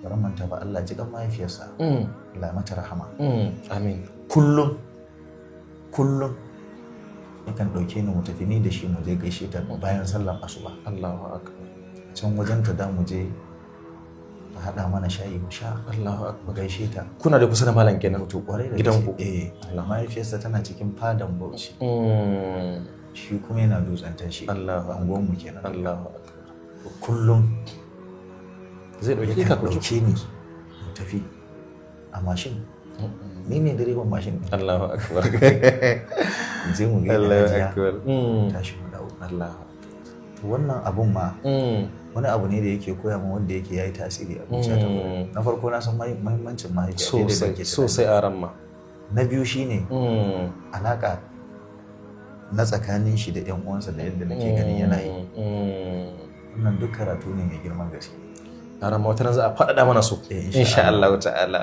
Baran manta ba, Allah ji kan mahaifiyarsa. Allah ya mata rahama. Amin. Kullum kullum yakan ɗauke ni mu tafi, ni da shi, mu je gaishe ta bayan sallan asuba. Allahu akbar. Can wajen ta da mu je, ta haɗa mana shayi mu sha, Allahu akbar. mu gaishe ta. Kuna da kusa da malam kenan? To, kwarai da Gidanku? gaske. Eh, mahaifiyarsa tana cikin fadan Bauchi, shi kuma yana Dutsen Tashi. Allahu akbar. Anguwan mu kenan. Allahu akbar. Kullum Zai dauke ka yakan ku ɗauke ni mu tafi a mashin, ni ne direban mashin ɗin. Allahu akbar. Mu je mu gaida Allahu hajiya, akbar. tashi mu dawo. Allahu. To, wannan abun ma wani abu ne da yake koya min, wanda yake yayi tasiri a zuciyata. Na farko, na san muhimmancin mahaifiya fiye da yadda Sosai nake tunani. Sosai, aramma. Na biyu shine alaka na tsakanin shi da yan uwansa da yadda nake ganin yana yi. Wannan duk karatu ne mai girman gaske. Aramma, wata ran za a faɗaɗa mana su. Eh, insha insha Allah ta'ala.